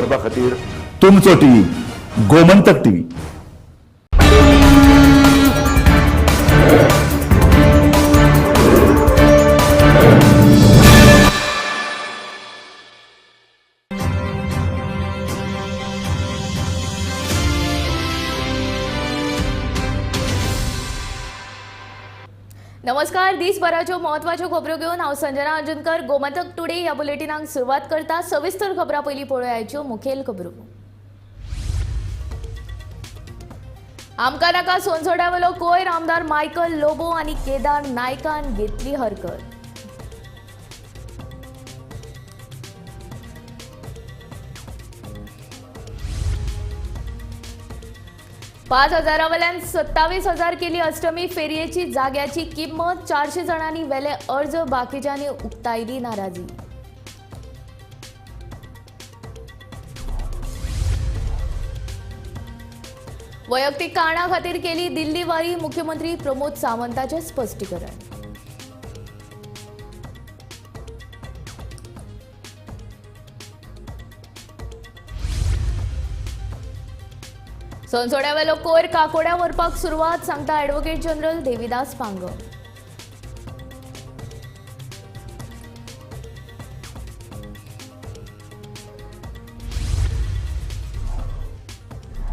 करपा खातीर तुमचो टीव्ही गोमंतक टीव्ही. नमस्कार, दिसभराच्यो म्हत्वाच्यो खबरो घेवन हांव संजना अंजनकर गोमंतक टुडे ह्या बुलेटिनाक सुरवात करता. सविस्तर खबरां पयलीं पळोवया मुखेल खबरो. आमकां नाका सोनसोड्यावेलो कोयर आमदार मायकल लोबो आनी केदार नायकान घेतली हरकत. पाच हजारावल्यान 27,000 केली अष्टमी फेरयेची जाग्याची किंमत. 400 जाणांनी वेले अर्ज, बाकीच्यांनी उक्तायली नाराजी. वैयक्तीक कारणा खातीर केली दिल्ली वारी, मुख्यमंत्री प्रमोद सावंताचें स्पश्टीकरण. सोनसोड्यावेलो कोयर काकोड्या व्हरपाक सुरवात, सांगता ॲडव्होकेट जनरल देविदास पांगम.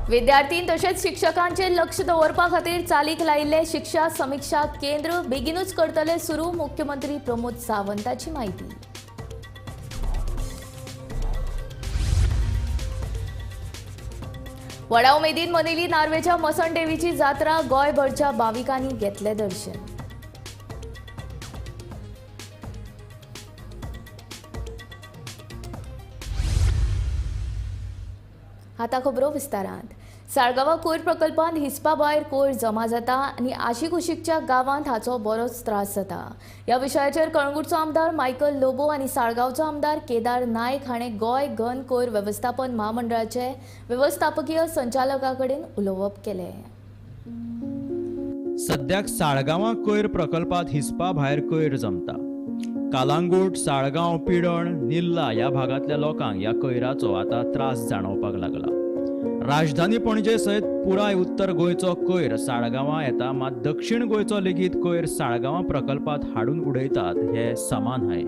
विद्यार्थी तशेंच शिक्षकांचेर लक्ष दवरपा खातीर चालीक लायिल्ले शिक्षा समिक्षा केंद्र बेगीनूच करतले सुरू, मुख्यमंत्री प्रमोद सावंताची म्हायती. व्हडा उमेदीन मनयली नार्वेच्या मसण देवीची जात्रा, गोंयभरच्या भाविकांनी घेतले दर्शन. आतां खबरो विस्तारांत. साळगांवा कोयर प्रकल्पांत हिसपा भायर कोयर जमा जाता आनी आशिकुशीकच्या गांवांत हाचो बरोच त्रास जाता. ह्या विशयाचेर कळंगूटचो आमदार मायकल लोबो आनी साळगांवचो आमदार केदार नायक हाणें गोंय घन कोयर वेवस्थापन म्हामंडळाचे वेवस्थापकीय संचालका कडेन उलोवप केलें. सद्याक साळगांवा कोयर प्रकल्पांत हिसपा भायर कोयर जमता. कालांगूट, साळगांव, पिडण, निल्ला ह्या भागांतल्या लोकांक ह्या कोयराचो आतां त्रास जाणवपाक लागला. राजधानी पणजे सयत पुराय उत्तर गोंयचो कोयर साळगांवां येता, मात दक्षिण गोंयचो लेगीत कोयर साळगांवां प्रकल्पांत हाडून उडयतात हे समान न्हय,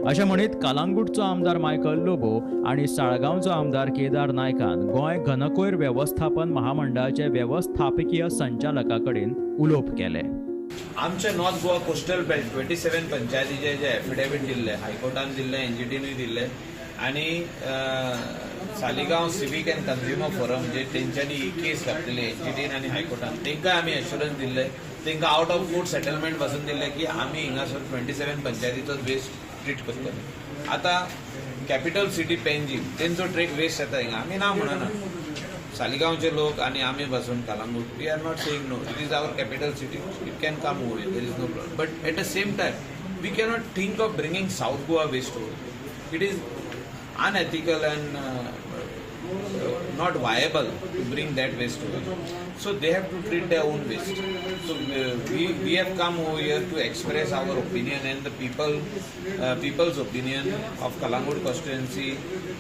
अशें म्हणीत कालांगूटचो आमदार मायकल लोबो आनी साळगांवचो आमदार केदार नायकान गोंय घनकोयर वेवस्थापन महामंडळाचे वेवस्थापकीय संचालका कडेन उलोवप केलें. आमचे नॉर्थ गोवा कोस्टल बेल्ट 27 पंचायतीचे जे एफिडेवीट दिल्ले, हायकोर्टान दिल्ले, एनजीटीनूय दिल्ले आनी Saligao civic and consumer forum जे तेंच्यांनी ही केस घातलेली एनजीटीन आनी हायकोर्टान, तांकां आमी एश्युरन्स दिल्ले, तांकां आउट ऑफ कोर्ट सेटलमेंट पासून दिल्ले की आमी हिंगासर 27 पंचायतीचो वेस्ट ट्रीट करतले. आतां कॅपिटल सिटी पेंजीम तेंचो ट्रेक वेस्ट येता हिंगा, आमी ना म्हणना. सालिगांवचे लोक आनी आमी बसून Calangute, we are not saying no, it is our capital city, it can come over, there is no problem. But at the same time we cannot think of bringing South Goa waste over. It is unethical and not viable to bring that waste over. So they have to treat their own waste. So we have come over here to express our opinion and the people's opinion of Calangute constituency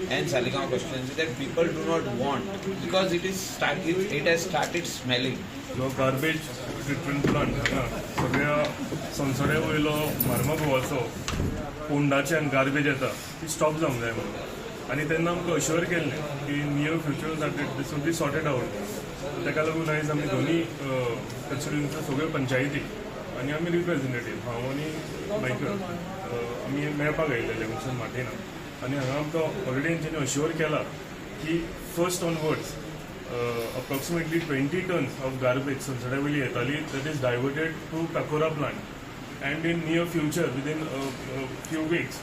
and Saligao constituency that people do not want, because it has started smelling. जो garbage treatment plant हांगा सगळ्या संसदे वयलो मार्मगोवाचो पोंडाचे आनी garbage येता ती stop जावंक जाय म्हणून, आनी तेन्ना आमकां अश्युअर केल्लें की near future this will be sorted out. ताका लागून आयज आमी दोनी कॉन्स्टिट्युएन्सीच्यो सगळ्यो पंचायती आनी आमी रिप्रेझेंटेटीव हांव आनी मायकल आमी मेळपाक आयिल्ले लेविंगस्टन मार्टिना, आनी हांगा आमकां ऑलरेडी तेंच्यांनी अश्युअर केला की first onwards approximately 20 tons of garbage सनसड्या वयली येताली, that is diverted to Cacora plant, and in near future within few weeks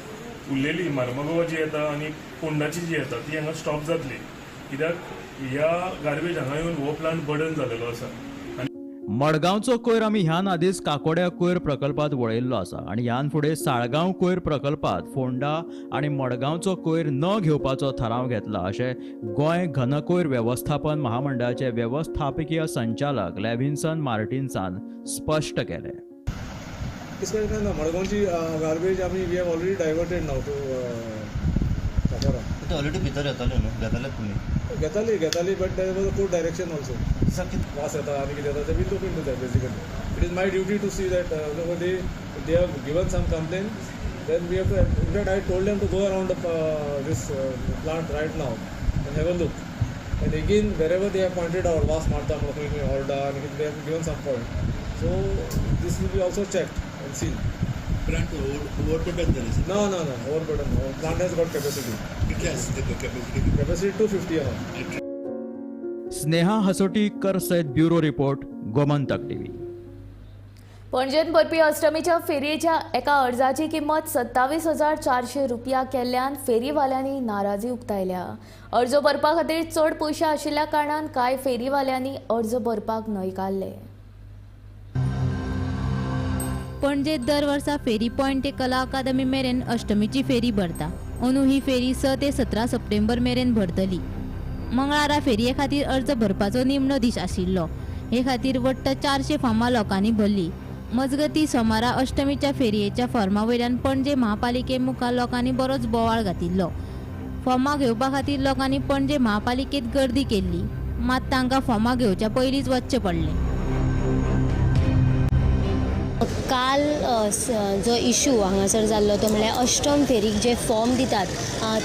उरलेली मार्मगोवा जी येता आनी पोंडाची जी येता ती हांगा स्टॉप जातली, कित्याक ह्या गार्बेज हांगा येवन हो प्लांट बर्डन जालेलो आसा. मडगांवचो कोयर आमी ह्यान आदींच काकोड्या कोयर प्रकल्पांत वळयल्लो आसा आनी ह्यान फुडें साळगांव कोयर प्रकल्पांत फोंडा आनी मडगांवचो कोयर न घेवपाचो थाराव घेतला, अशें गोंय घन कोयर वेवस्थापन महामंडळाचे वेवस्थापकीय संचालक लेविन्सन मार्टिन्सान स्पश्ट केलें. मडगांवची गार्बेज आमी we have already diverted now to Cacora. ते ऑलरेडी भितर येताले न्हू, घेताले तुमी? घेताली घेताली, but there was a court direction also. Sir, कित वास येता आनी कितें जाता ते we look into that. Basically it is my duty to see that they have given some complain, then we have to. In fact I told them to go around this plant right now and have a look. And again wherever they have pointed out वास मारता म्हणून खंय खंय ऑर्डा आनी कितें, they have given some point, so this will be also checked and seen. Plant overburden जालें sir? No, no, no, overburden. Plant has got capacity. कितलें आसा ते कॅपॅसिटी? Capacity 250 आहा. स्नेहा हसोटीकर सयत ब्युरो रिपोर्ट, गोमंतक टीव्ही. पणजेंत भरपी अष्टमीच्या फेरयेच्या एका अर्जाची किंमत 27,400 रुपया केल्ल्यान फेरीवाल्यांनी नाराजी उक्तायल्या. अर्ज भरपा खातीर चड पयशे आशिल्ल्या कारणान कांय फेरीवाल्यांनी अर्ज भरपाक न्हयकारले. पणजेत दर वर्सा फेरी पॉयंट ते कला अकादमी मेरेन अष्टमीची फेरी भरता. अंदू ही फेरी 6 ते 17 सप्टेंबर मेरेन भरतली. मंगळारा फेरये खातीर अर्ज भरपाचो निमणो दीस आशिल्लो. हे खातीर वट्ट 400 फॉर्मां लोकांनी भरली. मजगती सोमारा अष्टमीच्या फेरयेच्या फॉर्मा वयल्यान पणजे महापालिके मुखार लोकांनी बरोच बोवाळ घातिल्लो. फॉर्मां घेवपा खातीर लोकांनी पणजे महापालिकेत गर्दी केल्ली, मात तांकां फॉर्मां घेवच्या पयलींच वचचें पडलें. काल जो इशू हांगासर जाल्लो तो म्हणल्यार अष्टम फेरीक जे फॉर्म दितात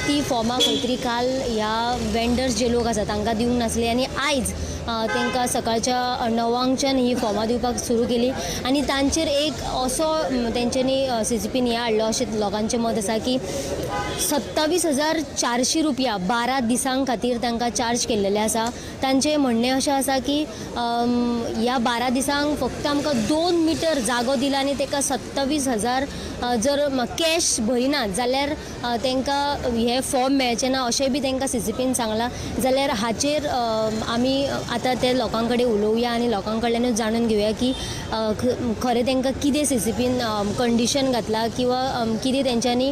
ती फॉर्मां खंय तरी काल ह्या वेंडर्स जे लोक आसा तांकां दिवंक नासली आनी आयज तांकां सकाळच्या 9 ही फॉर्मां दिवपाक सुरू केली आनी तांचेर एक असो तेंच्यांनी सीसीपीन हें हाडलो अशें लोकांचें मत आसा की 27,400 रुपया 12 दिसां खातीर तांकां चार्ज केल्लेले आसा. तांचें म्हणणें अशें आसा की ह्या 12 दिसांक फक्त आमकां 2 मिटर जागो दिला आनी ताका 27,000 जर कॅश भरिनात जाल्यार तांकां हे फॉर्म मेळचें ना अशें बी तांकां सीसीपीन सांगलां. जाल्यार हाचेर आमी आतां ते लोकां कडेन उलोवया आनी लोकां कडल्यानूच जाणून घेवया की खरें तांकां कितें सीसीपीन कंडिशन घातलां किंवा कितें तेंच्यांनी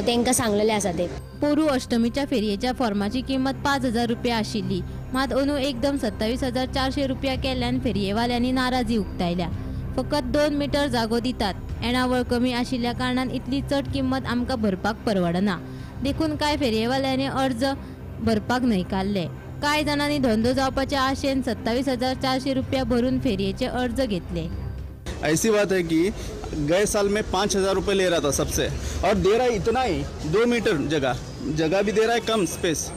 तांकां सांगलेलें आसा तें. पोरू अष्टमीच्या फेरयेच्या फॉर्माची किंमत 5,000 रुपया आशिल्ली, मात अंदू एकदम 27,400 रुपया केल्ल्यान फेरयेवाल्यांनी नाराजी उक्तायल्या. फकत 2 मिटर जागो दितात, येणावळ कमी आशिल्ल्या कारणान इतली चड किंमत आमकां भरपाक परवडना, देखून कांय फेरयेवाल्यांनी अर्ज भरपाक न्हयकारले. कांय जाणांनी धंदो जावपाच्या आशेन 27,400 रुपया भरून फेरयेचे अर्ज घेतले. ऐसी बात है कि गए साल में 5,000 रुपये ले रहा था सबसे और दे रहा है इतना ही, 2 मीटर जगह. जगह भी दे रहा है कम स्पेस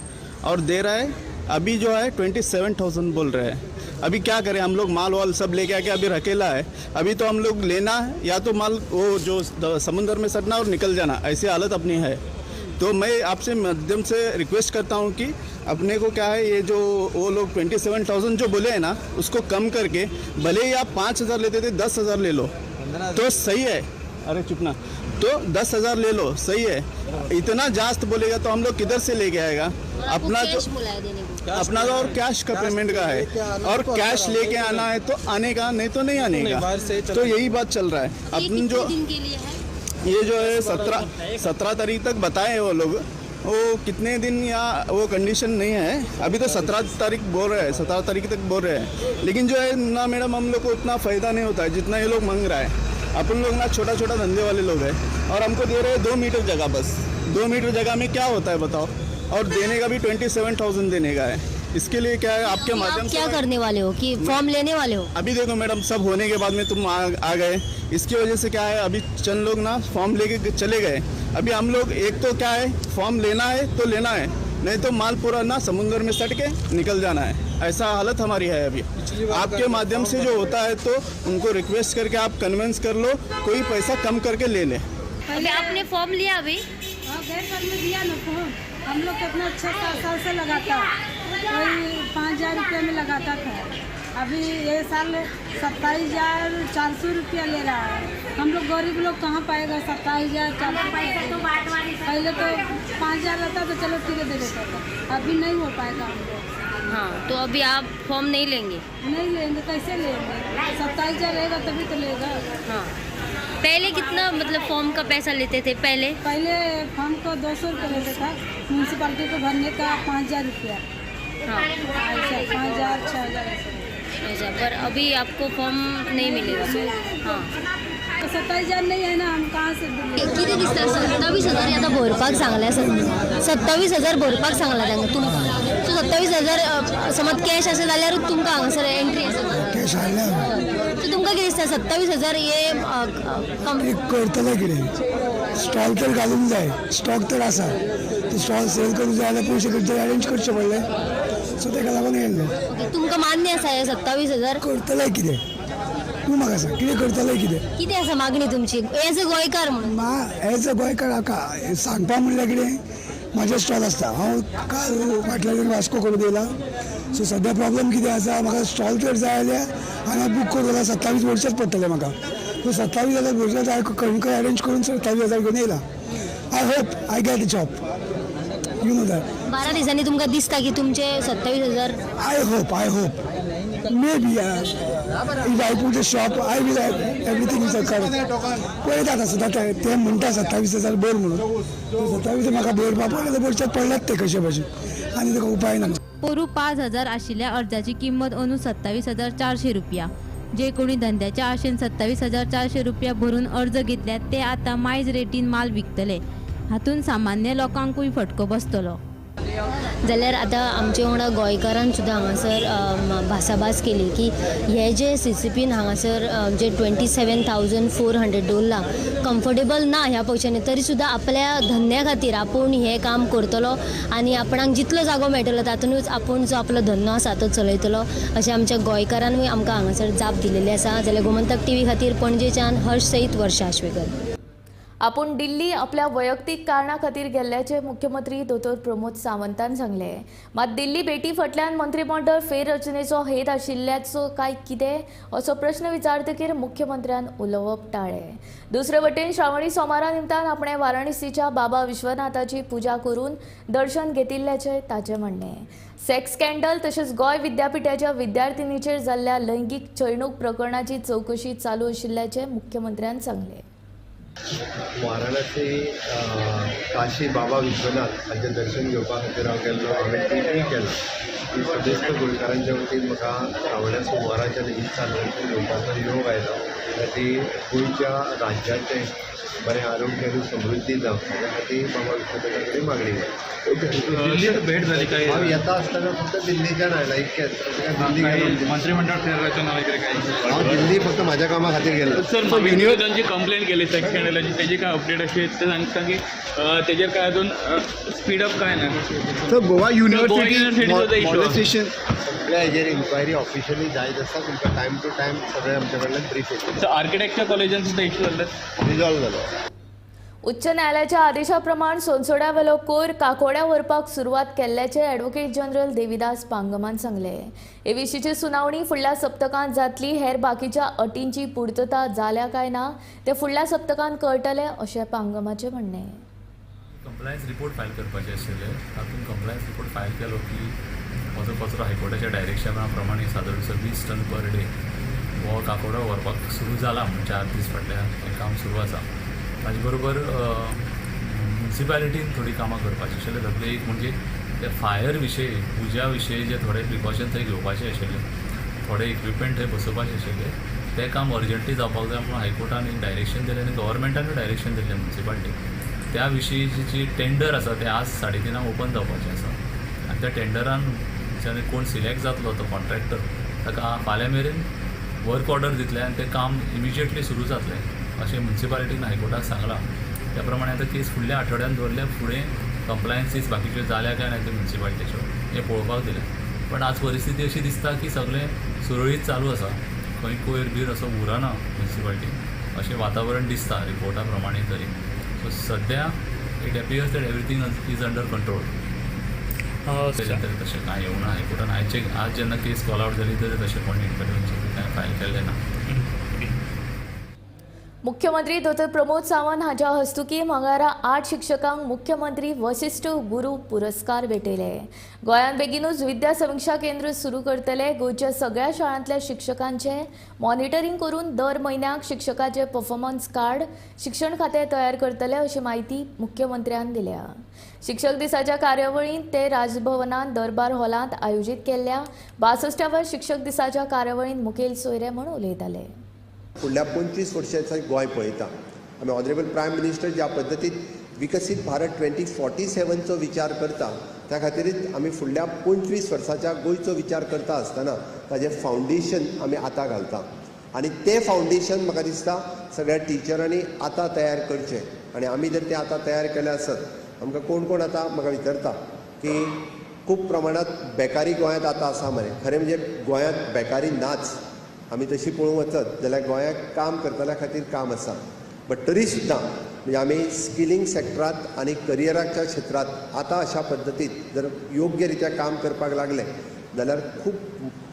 और दे रहा है अभी जो है 27,000 बोल रहे हैं. अभी क्या करें हम लोग? माल वाल सब लेके आके अभी रखेला है. अभी तो हम लोग लेना है या तो माल वो जो समुंदर में सटना और निकल जाना, ऐसी हालत अपनी है. तो मैं आपसे माध्यम से रिक्वेस्ट करता हूँ कि अपने को क्या है, ये जो वो लोग 27,000 जो बोले हैं ना, उसको कम करके भले ही आप 5,000 लेते थे, 10,000 ले लो तो सही है. अरे चुप ना. तो 10,000 ले लो, सही है. इतना जास्त बोलेगा तो हम लोग किधर से लेके आएगा? अपना जो कैश बुलाया देने को. अपना तो और कैश का पेमेंट का है और कैश लेके आना है तो आने का, नहीं तो नहीं आने का. तो यही बात चल रहा है. ये अपन कितने जो दिन के लिए है? ये जो है 17 तारीख तक बताए वो लोग. वो कितने दिन या वो कंडीशन नहीं है. अभी तो 17 तारीख बोल रहे हैं, 17 तारीख तक बोल रहे हैं. लेकिन जो है ना मैडम, हम लोग को उतना फ़ायदा नहीं होता है जितना ये लोग मांग रहा है. अपन लोग ना छोटा छोटा धंधे वाले लोग हैं और हमको दे रहे हैं 2 मीटर जगह बस. 2 मीटर जगह में क्या होता है बताओ? और देने का भी 27,000 देने का है. इसके लिए क्या है, आपके अभी माध्यम आप से क्या करने वाले हो, कि फॉर्म लेने वाले हो? अभी देखो मैडम, सब होने के बाद में तुम आ गए. इसकी वजह से क्या है, अभी चंद लोग ना फॉर्म लेके चले गए. अभी हम लोग एक तो क्या है, फॉर्म लेना है तो लेना है, नहीं तो माल पूरा ना समुद्र में सट के निकल जाना है. ऐसा हालत हमारी है अभी. आपके माध्यम से जो होता है तो उनको रिक्वेस्ट करके आप कन्विंस कर लो, कोई पैसा कम करके ले ले. अभी आपने फॉर्म लिया अभी? हाँ, गए साल में दिया ना फॉर्म. हम लोग कितना अच्छा सात साल से लगाता, कोई 5,000 रुपये में लगाता था. अभी ये साल 27,400 रुपया ले रहा है. हम लोग गरीब लोग कहाँ पाएगा 27,400? पहले तो 5,000 रहता तो चलो ठीक है, दे देता था. अभी नहीं हो पाएगा हम लोग. हाँ, तो अभी आप फॉर्म नहीं लेंगे? नहीं लेंगे. कैसे लेंगे? 27,000 रहेगा तभी तो लेगा. हाँ, पहले कितना मतलब फॉर्म का पैसा लेते थे पहले? पहले फॉर्म को 200 रुपये लेते था, म्यूनसिपाल्टी को भरने का 5,000 रुपया. ऐसा 5,000, 6,000 ऐसे. अच्छा, पर अभी आपको फॉर्म नहीं मिलेगा? हाँ. तो 27,000 नहीं है ना, हम कहाँ से देंगे? कितें दिसता? 27,000 आतां भरपाक सांगलें आसा, 27,000 भरपाक सांगला तांकां तुमकां. सो 27,000 समज कॅश आसा जाल्यारूच तुमकां हांगासर एंट्री आसा. कॅश हाडल्या. सो तुमकां कितें दिसता 27,000 हे करतले कितें? स्टॉल तर घालूंक जाय, स्टॉक तर आसा, ते स्टॉल सेल करूंक जाय जाल्यार पयशे खंयचे अरेंज करचे पडले. सो ताका लागून येयल्लो. तुमकां मान्य आसा हे 27,000? करतले कितें तूं म्हाका सांग, कितें करतले कितें? कितें आसा मागणी तुमची एज अ गोंयकार म्हणून? एज अ गोंयकार सांगपा म्हणल्यार कितें, म्हाजें स्टॉल आसता. हांव काल फाटल्या वास्को करून येयला. सो सद्या प्रॉब्लम कितें आसा, म्हाका स्टॉल तर जाय जाल्यार हांगा बूक करूं जाल्यार 27 भरचेच पडटले म्हाका. सो 27,000 भरचे हांवें खंय खंय अरेंज करून 27,000 घेवन येयला. I hope I get a job, you know that. 12 दिसांनी तुमकां दिसता की तुमचे 27,000? I hope, I hope. Maybe if I put a shop, I will have everything is correct. पळयतात आतां सद्दां ते म्हणटा 27,000 भर म्हणून, 27 म्हाका भरपा पडले भरचे पडल्यात ते कशे भशेन, आनी ताका उपाय ना. पोरू 5,000 आशिल्ल्या अर्जाची किंमत अंदू 27,400 रुपया. जे कोणी धंद्याच्या आशेन 27,400 रुपया भरून अर्ज घेतल्यात ते आतां मायज रेटीन माल विकतले. हातून सामान्य लोकांकूय फटको बसतलो. जाल्यार आतां आमचे वांगडा गोंयकारान सुद्दां हांगासर भासाभास केली की हे जे सीसीपीन हांगासर जे 27,400 दवरला कम्फर्टेबल ना ह्या पयशांनी, तरी सुद्दां आपल्या धंद्या खातीर आपूण हें काम करतलो आनी आपणाक जितलो जागो मेळटलो तातूंतच आपूण जो आपलो धंदो आसा तो चलयतलो अशें आमच्या गोंयकारानूय आमकां हांगासर जाप दिलेली आसा. जाल्यार गोमंतक टीव्ही खातीर पणजेच्यान हर्ष सयत वर्षा आश्वेकर. आपूण दिल्ली आपल्या वैयक्तीक कारणा खातीर गेल्ल्याचे मुख्यमंत्री दोतोर प्रमोद सावंतान सांगले. मात दिल्ली भेटी फाटल्यान मंत्रीमंडळ फेररचनेचो हेत आशिल्ल्याचो काय कितें असो प्रश्न विचारतकीर मुख्यमंत्र्यान उलोवप टाळ्ळें. दुसरे वटेन श्रावणी सोमारा निमतान आपणें वाराणसीच्या बाबा विश्वनाथाची पुजा करून दर्शन घेतिल्ल्याचें ताचें म्हणणें. सेक्स स्कँडल तशेंच गोंय विद्यापिठाच्या विद्यार्थिनीचेर जाल्ल्या लैंगीक छळणूक प्रकरणाची चवकशी चालू आशिल्ल्याचें मुख्यमंत्र्यान सांगलें. वाराणसी काशी बाबा विश्वनाथ हाचें दर्शन घेवपा खातीर हांव गेल्लो. हांवें ट्रीटूय केलां की सदस्त गोंयकारांच्या वतीन म्हाका श्रावण्या सोमाराच्या निमित्तान दर्शन घेवपाचो योग आयलो. त्या खातीर गोंयच्या राज्याचें बरें आरोग्य आनी समृद्धी जावं हाज्या खातीर बाबा विश्वनाथा कडेन मागणी केली. दिल्लीत भेट झाली काय? हांव येता आसतना फक्त दिल्लीच्यान आयला इतकेंच. दिल्ली गेलो मंत्रिमंडळ फेररचना वगैरे काही? हांव दिल्ली फक्त म्हाज्या कामा खातीर गेलो. सर, युनिवर्सांची कंप्लेंट केली सेक्स स्कँडलाची, तेजी काय अपडेट अशी ते सांगता की तेजेर काय अजून स्पीडअप काय ना? सर, गोवा युनिव्हर्सिटी मॉलेस्टेशन सगळ्या हेजेर इन्क्वायरी ऑफिशियली जायत आसा. तुमकां टायम टू टायम सगळें आमच्या कडल्यान ब्रीफ येतलें. सर, आर्किटेक्चर कॉलेजान सुद्दां इश्यू जाल्ले रिजॉल्व जालो. उच्च न्यायालयाच्या आदेशाप्रमाण सोनसोड्यावेलो कोयर काकोड्या व्हरपाक सुरवात केल्ल्याचें ॲडव्होकेट जनरल देविदास पांगमान सांगलें. हे विशींची सुनावणी फुडल्या सप्तकांत जातली. हेर बाकीच्या अटींची पुर्तता जाल्या काय ना ते फुडल्या सप्तकांत कळटलें अशें पांगमाचें म्हणणें. कंप्लायन्स रिपोर्ट फायल करपाचे आशिल्ले, तातूंत कंप्लायन्स रिपोर्ट फायल केलो की म्हजो कचरो हायकोर्टाच्या डायरेक्शना प्रमाणे सादारण 20 टन पर डे हो काकोडा व्हरपाक सुरू जाला म्हूण 4 दीस फाटल्यान हें काम सुरू आसा. ताजे बरोबर म्युनिसिपालिटीन थोडीं कामां करपाचीं आशिल्लीं. तातूंतलें एक म्हणजे ते फायर विशयी, उज्या विशयी जे थोडे प्रिकॉशन थंय घेवपाचे आशिल्ले, थोडे इक्विपमेंट थंय बसोवपाचे आशिल्ले, तें काम अर्जंटली जावपाक जाय म्हणून हायकोर्टान एक डायरेक्शन दिलें आनी गव्हर्मेंटानूय डायरेक्शन दिल्लें म्युनिसिपालिटीक. त्या विशींची जी टेंडर आसा तें आज 3:30 ओपन जावपाचें आसा आनी त्या टेंडरान कोण सिलेक्ट जातलो तो कॉन्ट्रॅक्टर ताका फाल्यां मेरेन वर्क ऑर्डर दितले आनी तें काम इमिजिएटली सुरू जातलें अशें म्युनिसिपालिटीन हायकोर्टाक सांगलां. त्या प्रमाणे आतां केस फुडल्या आठवड्यान दवरल्या, फुडें कंप्लायन्सीस बाकीच्यो जाल्या काय ना त्यो म्युनिसिपालिटीच्यो हें पळोवपाक दिलें. पण आज परिस्थिती अशी दिसता की सगळें सुरळीत चालू आसा, खंय कोयर बीर असो उरना म्युनिसिपालिटीन अशें वातावरण दिसता रिपोर्टा प्रमाणे तरी. सो सद्या it appears that everything is under control. तरी तशें कांय येवना हायकोर्टान. आयचे आज जेन्ना केस कॉल आवट जाली तरी तशें कोण इंटरवेन्शन कांय फायल केल्लें ना. मुख्यमंत्री दोतोर प्रमोद सावंत हांच्या हस्तुकी मंगळारा 8 शिक्षकांक मुख्यमंत्री वशिष्ठ गुरू पुरस्कार भेटयले. गोंयांत बेगीनूच विद्या समिक्षा केंद्र सुरू करतले. गोंयच्या सगळ्या शाळांतल्या शिक्षकांचे मॉनिटरींग करून दर म्हयन्याक शिक्षकाचे परफॉर्मन्स कार्ड शिक्षण खातें तयार करतले अशी म्हायती मुख्यमंत्र्यान दिल्या. शिक्षक दिसाच्या कार्यावळींत ते राजभवनांत दरबार हॉलांत आयोजीत केल्ल्या 62व्या शिक्षक दिसाच्या कार्यावळींत मुखेल सोयरे म्हूण उलयताले. फुडल्या 25 वर्सांचो गोंय पळयता आमी. ऑनरेबल प्रायम मिनिस्टर ज्या पद्दतीन विकसीत भारत 2047चो विचार करता, त्या खातीरच आमी फुडल्या 25 वर्साच्या गोंयचो विचार करता आसतना ताजें फावंडेशन आमी आतां घालता आनी तें फावंडेशन म्हाका दिसता सगळ्या टिचरांनी आतां तयार करचें. आनी आमी जर तें आतां तयार केलें आसत, आमकां कोण कोण आतां म्हाका विचारता की खूब प्रमाणांत बेकारी गोंयांत आतां आसा मरे. खरें म्हणजे गोंयांत बेकारी नाच. आमी तशी पळोवंक वचत जाल्यार गोंयांत काम करतल्या खातीर काम आसा, बट तरी सुद्दां म्हणजे आमी स्किलिंग सेक्टरांत आनी करियराच्या क्षेत्रांत आतां अशा पद्दतीन जर योग्य रित्या काम करपाक लागले जाल्यार खूब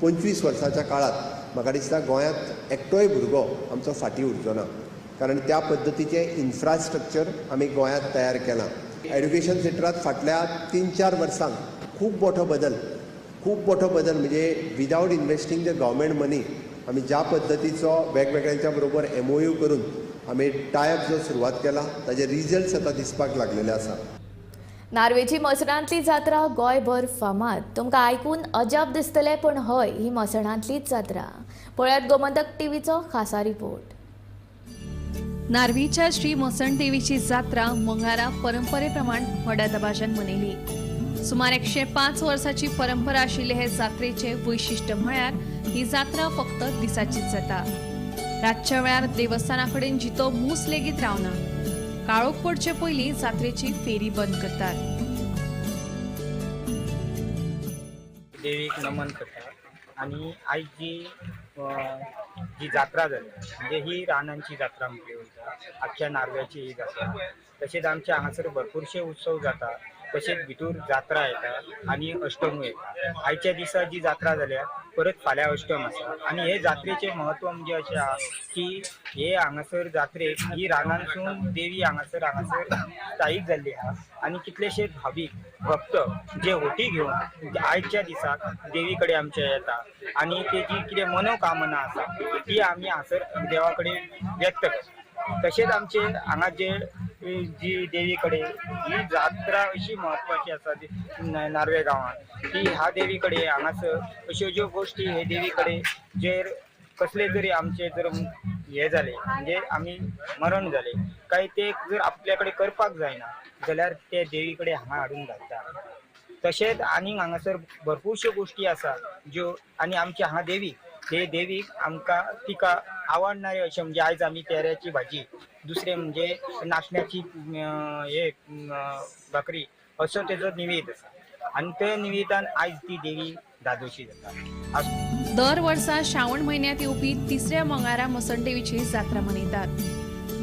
25 वर्साच्या काळांत म्हाका दिसता गोंयांत एकटोय भुरगो आमचो फाटीं उरचो ना, कारण त्या पद्दतीचें इन्फ्रास्ट्रक्चर आमी गोंयांत तयार केलां. एड्युकेशन सेक्टरांत फाटल्या 3-4 वर्सांक खूब मोठो बदल, खूब मोठो बदल म्हणजे without investing the government money आमी ज्या पद्दतीचो वेगवेगळ्यांच्या बरोबर MOU करून आमी टायप जो सुरवात केला ताजे रिजल्ट्स आतां दिसपाक लागलेले आसा. नार्वेची मसणांतली जात्रा गोंयभर फामाद. तुमकां आयकून अजाप दिसतलें, पण हय, ही मसणांतलीच जात्रा. पळयात गोमंतक टीव्हीचो खासा रिपोर्ट. नार्वेच्या श्री मसण देवीची जात्रा मंगळारा परंपरेप्रमाण व्हडा दबाज्यान मनयली. सुमार 105 वर्साची परंपरा आशिल्ले हे जात्रेचे वैशिश्ट्य म्हळ्यार ही जात्रा फक्त दिसाचीच जाता. रातच्या वेळार देवस्थाना कडेन जितो मूस लेगीत रावना. काळोख पडचे पयलीं जात्रेची फेरी बंद करतात. देवीक नमन करतात आनी आयज जी जी जात्रा जाली म्हणजे ही रानांची जात्रा म्हटली वयता, आख्ख्या नार्व्याची ही जात्रा. तशेंच आमच्या हांगासर भरपूरशे उत्सव जाता, तशेंच भितूर जात्रा येता आनी अष्टमी येता. आयच्या दिसा जी जात्रा जाल्या परत फाल्यां अष्टम आसा. आनी हे जात्रेचें म्हत्व म्हणजे अशें आहा की हे हांगासर जात्रेक ही रानांतसून देवी हांगासर स्थायीक जाल्ली आहा आनी कितलेशे भावीक भक्त जे होटी घेवन आयच्या दिसाक देवी कडेन आमच्या येता आनी तेजी कितें मनोकामना आसा ती आमी हांगासर देवा कडेन व्यक्त करता. तशेंच आमचे हांगा जे जी देवी कडेन ही जात्रा अशी म्हत्वाची आसा नार्वे गांवांत की ह्या देवी कडेन हांगासर अश्यो ज्यो गोश्टी हे देवी कडेन जेर कसले जरी आमचे जर हे जाले म्हणजे आमी मरण जाले काय ते जर आपल्या कडेन करपाक जायना जाल्यार ते देवी कडेन हांगा हाडून घालता. तशेंच आनीक हांगासर भरपूरश्यो गोश्टी आसा ज्यो आनी आमची हांगा देवी हे देवीक आमकां तिका आवडणारे अशें म्हणजे आयज आमी तेऱ्याची भाजी, दुसरें म्हणजे नाशण्याची हे भाकरी असो तेजो निवेद आसा आनी त्या निवेदान आयज ती देवी धादोशी जाता. दर वर्सा श्रावण म्हयन्यांत येवपी तिसऱ्या मंगळारा मसण देवीची जात्रा मनयतात.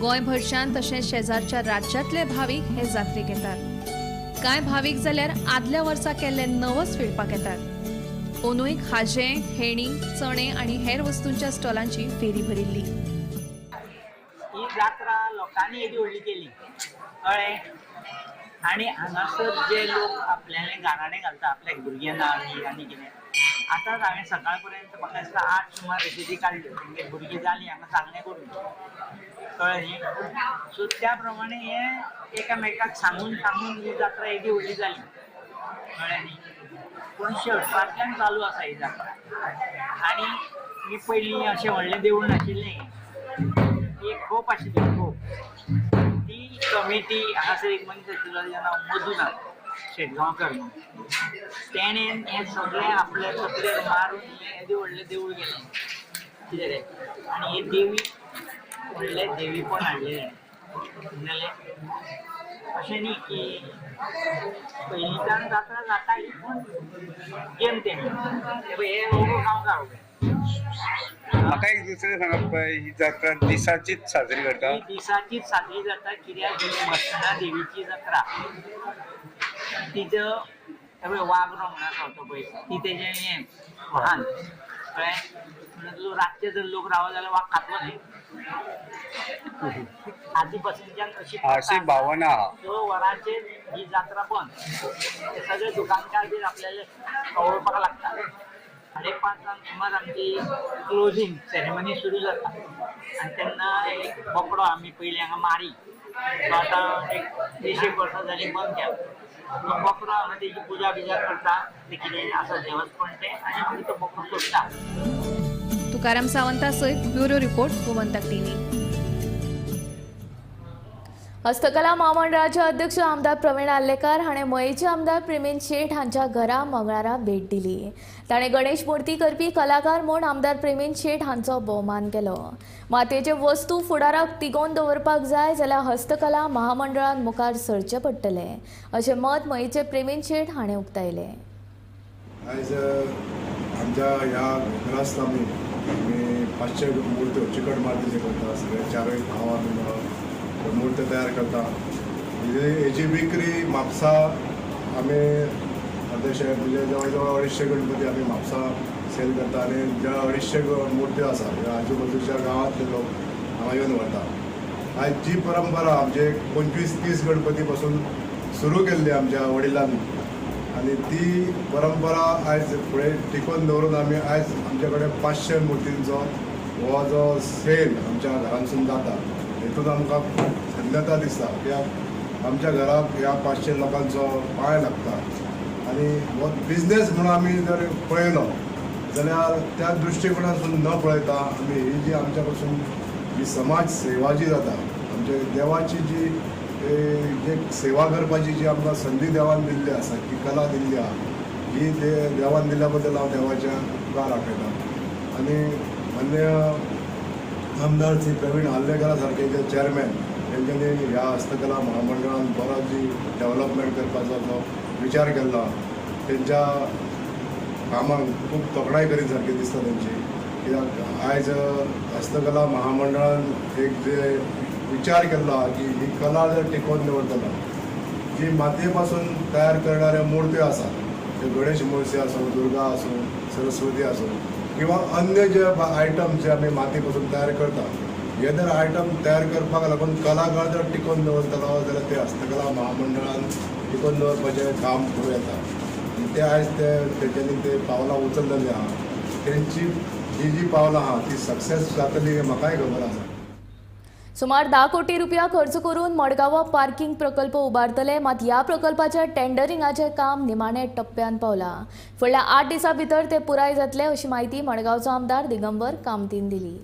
गोंयभरच्यान तशेंच शेजारच्या राज्यांतले भावीक हे जात्रेक येतात. कांय भावीक जाल्यार आदल्या वर्सा केल्ले नवस फेडपाक येतात. अंदूय खाजें, हेणी, चणे आनी हेर वस्तूंच्या स्टॉलांची फेरी भरिल्ली. ही जात्रा लोकांनी येदी व्हडली केली, कळ्ळें? आनी हांगासर जे लोक आपल्याले गाराणें घालता आपल्या भुरग्यांक आनी कितें, आतांच हांवें सकाळ पर्यंत म्हाका दिसता 8 सुमार रेसिपी काडल्यो. तेंगे भुरगीं जालीं हांगा सांगणें करून, कळ्ळें न्ही? सो त्या प्रमाणे हें एकामेकाक सांगून सांगून ही जात्रा येदी व्हडली जाली, कळ्ळें न्ही? 1918 चालू आसा ही जात्रा. आनी ही पयलीं अशें व्हडलें देवूळ नाशिल्लें, एक खोप आशिल्ली, खोप. ती कमिटी हांगासर एक मनीस आशिल्लो तेजें नांव मधुनाथ शेटगांवकर म्हणून, तेणेन हें सगळें आपल्या तकलेर मारून येदें व्हडलें देवूळ केलें, कितें रे? आनी ही देवी व्हडलें देवीपण हाडलें जालें. अशें न्ही की पयलींच्यान जात्रा जाताली, पूण गेम तेणी हे गांवकार उबे. म्हाका एक दुसरें सांगप, ही जात्रा दिसाचीच साजरी करता? ही दिसाचीच साजरी जाता कित्याक ही मसणा देवीची जात्रा. तिजो वागरो म्हणून आसा तो पळय, ती तेजें हें वाहन, कळ्ळें? म्हणून रातचे जर लोक रावत जाल्यार वाग खातलो न्ही. आदी पासूनच्यान अशी अशी भावना आहा. 6 वरांचेर ही जात्रा बंद, ते सगळे दुकानकार बीन आपल्याले कवळपाक लागता. 5:30 सुमार आमची क्लोजींग सेरेमनी सुरू जाता आनी तेन्ना एक बोकडो आमी पयलीं हांगा मारी, तो आतां एक 20 वर्सां जालीं बंद केला. तो बोकडो हांगा तेजी पुजा बिजा करता, ते कितें आसा देवस्पण तें, आनी मागीर तो बोकडो सोडटा. तुकाराम सावंता सयत ब्युरो रिपोर्ट, गोमंतक टीव्ही. हस्तकला म्हामंडळाचे अध्यक्ष आमदार प्रवीण आर्लेकार हाणें मयेचे आमदार प्रेमेंद शेट हांच्या घरा मंगळारा भेट दिली. ताणें गणेश मूर्ती करपी कलाकार म्हूण आमदार प्रेमेंद शेट हांचो भोवमान केलो. मातयेच्यो वस्तू फुडाराक तिगोवन दवरपाक जाय जाल्यार हस्तकला महामंडळान मुखार सरचें पडटलें अशें मत मयेचे प्रेमेंद शेट हाणें उक्तायलें. आयज आमच्या ह्या घरांत आमी 500 मूर्त्यो चिकट मातयेचे करता, सगळे चारूय भाव आमी मूर्ती तयार करता. हेजी विक्री म्हापसा आमी अर्देशे म्हणजे जवळ जवळ 250 गणपती आमी म्हापसा सेल करता आनी ज्या 250 मूर्त्यो आसा ह्या आजूबाजूच्या गांवांतले लोक हांगा येवन व्हरता. आयज जी परंपरा आमचे 25-30 गणपती पासून सुरू केल्ली आमच्या वडिलांनी आनी ती परंपरा आयज फुडें टिकोवन दवरून आमी आयज आमचे कडेन 500 मुर्तींचो हो जो सेल आमच्या घरांतसून जाता हेतून आमकां खूब धन्यता दिसता कित्याक आमच्या घराक ह्या 500 लोकांचो पांय लागता आनी हो बिजनेस म्हणून आमी जर पळयलो जाल्यार त्या दृश्टिकोणासून न पळयता आमी ही जी आमच्या पासून ही समाज सेवा जी जाता आमच्या देवाची जी जे सेवा करपाची जी आमकां संदी देवान दिल्ली आसा, ही कला दिल्ली आहा, ही देवान दिल्ल्या बद्दल हांव देवाच्या उपकार दाखयता. आनी मान्य आमदार श्री प्रवीण आर्लेकारा सारके जे चेअरमॅन तेंच्यांनी ह्या हस्तकला महामंडळान बरो जी डेवलपमेंट करपाचो जो विचार केल्लो तेंच्या कामाक खूब तोखणाय करीत सारकी दिसता तेंची. कित्याक आयज हस्तकला महामंडळान एक जे विचार केल्लो आहा की ही कला जर टिकोवन दवरतलो जी मातये पासून तयार करणाऱ्यो मुर्त्यो आसा त्यो गणेश मूर्ती आसूं, दुर्गा आसूं, सरस्वती आसूं किंवा अन्य जे आयटम जे आमी मातये पासून तयार करता हे जर आयटम तयार करपाक लागून कलाकार जर टिकोवन दवरतलो जाल्यार ते हस्तकला महामंडळान टिकोवन दवरपाचें काम करूं येता. आनी ते आयज ते तेंच्यांनी ते पावलां उचललेलीं आहा तेंची जी जी पावलां आहा ती सक्सेस जातली हें म्हाकाय खबर आसा. सुमार 10 कोटी रुपया खर्च करून मडगांव पार्किंग प्रकल्प उबारतले, मात ह्या प्रकल्पाच्या टेंडरिंगाचें काम निमाणे टप्प्यान पावलां. फुडल्या 8 दिसां भितर ते पुराय जातले अशी म्हायती मडगांवचो आमदार दिगंबर कामतीन दिली.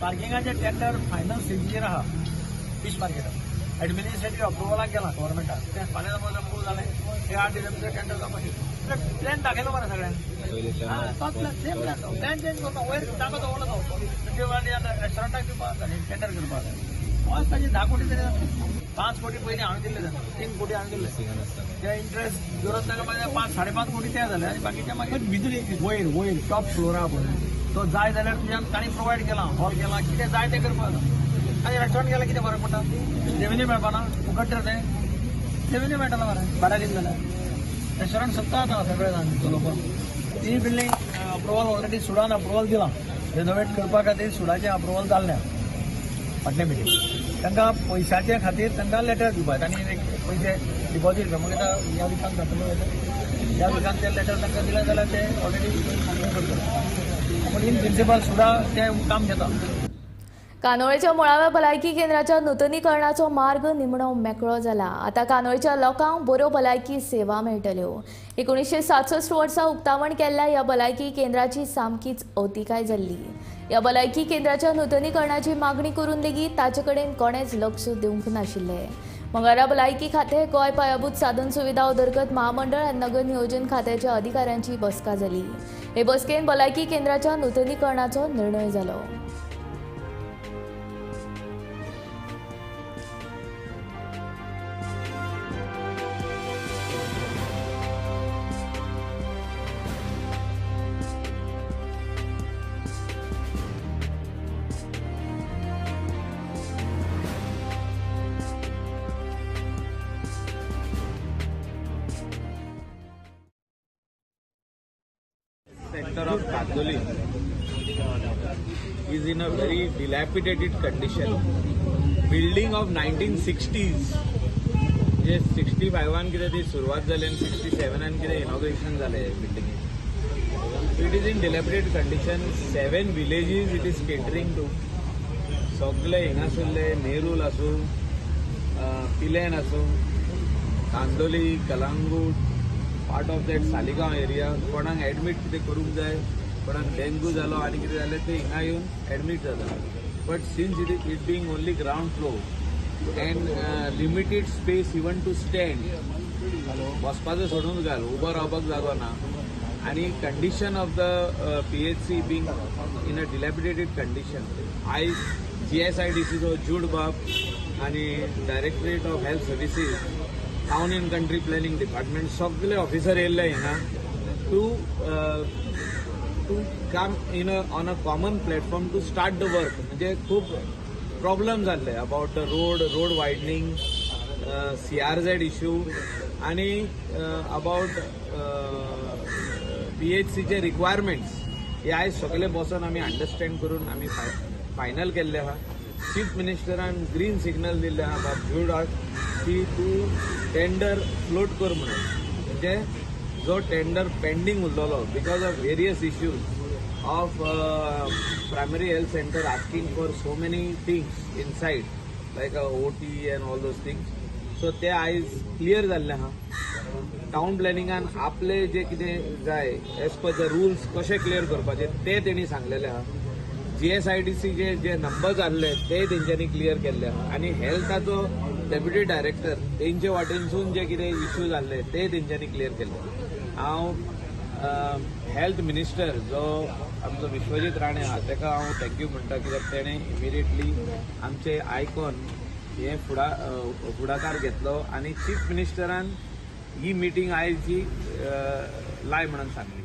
पार्किंगाचे टेंडर फायनल स्टेजीचेर आहा. फीश मार्केटाक एडमिनिस्ट्रेटीव अप्रुवलाक गेला गव्हर्मेंटाक, तें फाल्यां अप्रूव जालें ते 8 दिसां भितर टेंडर जावपाचें. प्लॅन दाखयलो मरे सगळ्यांक, तोच प्लॅन सेम प्लॅन तो प्लॅन चेंज करता वयर जागो दवरलो तो रेस्टॉरंटाक दिवपाक जाय टेंडर करपाक जाय. होच ताजे 10 कोटी तरी जातले. 5 कोटी पयलीं हांवें दिल्ले जाता, 3 कोटी हांवें दिल्ले, ते इंट्रस्ट जोरत ताका मागीर 5 5.5 कोटी ते जाले आनी बाकीचे मागीर भितर वयर वयर टॉप फ्लोर आहा पळय तो जाय जाल्यार तुज्यान तांणी प्रोवायड केला, हॉल केला, कितें जाय तें करपाक जाय. आनी रेस्टॉरंट गेल्यार कितें फरक पडटा, रेवेन्यू मेळपाना फुकट तर तें रेवेन्यू मेळटलो मरे भाड्या दिले जाल्यार. रेस्टॉरंट सोदता आतां सगळे जाण चलोवपाक. ती building approval already Sudan approval दिलां, रेनोवेट करपा खातीर सुडाचें अप्रुवल जाल्लें फाटले मिटींग. तांकां पयशाचे खातीर तांकां लेटर दिवपाक तांणी एक पयशे डिपॉजीट मागीर आतां ह्या विकान जातलो, ह्या विकान ते लेटर तांकां दिलें जाल्यार ते ऑलरेडी करतले. पूण इन प्रिंसिपल सुद्दां तें काम घेता. कानोळेच्या मुळाव्या भलायकी केंद्राच्या नुतनीकरणाचो मार्ग निमणो मेकळो जाला. आतां कानोळेच्या लोकांक बऱ्यो भलायकी सेवा मेळटल्यो. 1967 वर्सा उक्तावण केल्ल्या ह्या भलायकी केंद्राची सामकीच अवतिकाय जाल्ली. ह्या भलायकी केंद्राच्या नुतनीकरणाची मागणी करून लेगीत ताचे कडेन कोणेच लक्ष दिवंक नाशिल्लें. मंगळारा भलायकी खातें, गोंय पायाभूत साधन सुविधा उदरगत महामंडळ आनी नगर नियोजन खात्याच्या अधिकाऱ्यांची बसका जाली. हे बसकेन भलायकी केंद्राच्या नुतनीकरणाचो निर्णय जालो. Sector of Candolim is in a very dilapidated condition. Building of 1960s, जे 65 कितें ती सुरवात जाली आनी 67 कितें इनॉग्रेशन जालें बिल्डिंगेक. It is in dilapidated condition. 7 villages it is catering to. सगळे हिंगासरले नेरूल आसूं, पिलेन आसूं, Candolim, Calangute, part of that Saligao area, कोणाक एडमीट कितें करूंक जाय कोणाक डेंगू जालो आनी कितें जालें ते हिंगा येवन एडमीट जाता. But since it being only ground floor and limited space even to stand, बसपाचो सोडून घाल, उबो रावपाक जागो ना, आनी condition of the PHC being in a dilapidated condition, आयज जीएसआयडीसीचो जूड बाब आनी directorate of health services, town and country planning department सगळे ऑफिसर येयल्ले हिंगा to come in on a common platform to start the work. म्हणजे खूब प्रॉब्लम जाल्ले about the road widening, CRZ issue आनी अबाउट पीएचसीचे रिक्वायरमेंट्स. हे आयज सगळे बसून आमी अंडरस्टँड करून आमी फायनल केल्ले आहा. चीफ मिनिस्टरान ग्रीन सिग्नल दिल्ले आहा बाब ज्युडाक की तूं टेंडर फ्लोट कर म्हणून. म्हणजे जो टेंडर पेंडींग उरलेलो because of various issues of primary health centre asking for so many things inside like OT and all those things, so ते आयज क्लियर जाल्ले आहा. टावन प्लॅनिंगान आपले जे कितें जाय एज पर the rules कशे क्लियर करपाचे ते तेणी सांगलेले आहा. जीएसआयडीसी जे नंबर्स आहले ते तेंच्यांनी क्लियर केल्ले आहा आनी हेल्थाचो डेप्युटी डायरेक्टर तेंचे वाटेनसून जे कितें इश्यूज आहले ते तेंच्यांनी क्लियर केल्ले. हांव हेल्थ मिनिस्टर जो आमचो विश्वजीत राणे आहा ताका हांव thank you म्हणटा, कित्याक तेणें इमिडिएटली आमचे आयकॉन हे फुडाकार घेतलो आनी चीफ मिनिस्टरान ही मिटींग आयज ही लाय म्हणून सांगली.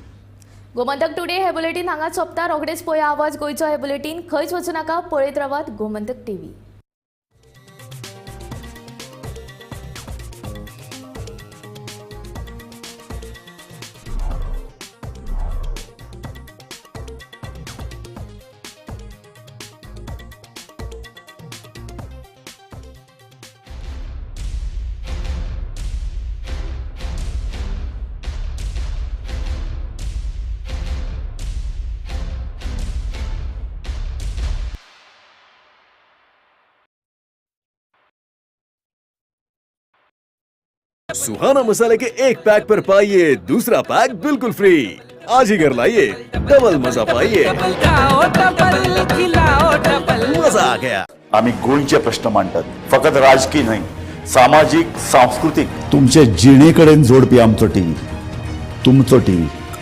गोमंतक टुडे हे बुलेटीन हांगाच सोंपता. रोखडेच पळया आवाज गोंयचो हे बुलेटीन. खंयच वचूं नाका, पळयत रावात गोमंतक टीव्ही. सुहाना मसाले के एक पैक पर पाइए दूसरा पैक बिल्कुल फ्री। आज ही घर लाइए, डबल मजा पाइए। मजा आ गया। आम्ही गोंयचे प्रश्न मांडटात, फकत राजकीय न्हय, सामाजीक, सांस्कृतीक। तुमचे जिणेकडेन जोडपी आमचो टीव्ही, तुमचो टीव्ही।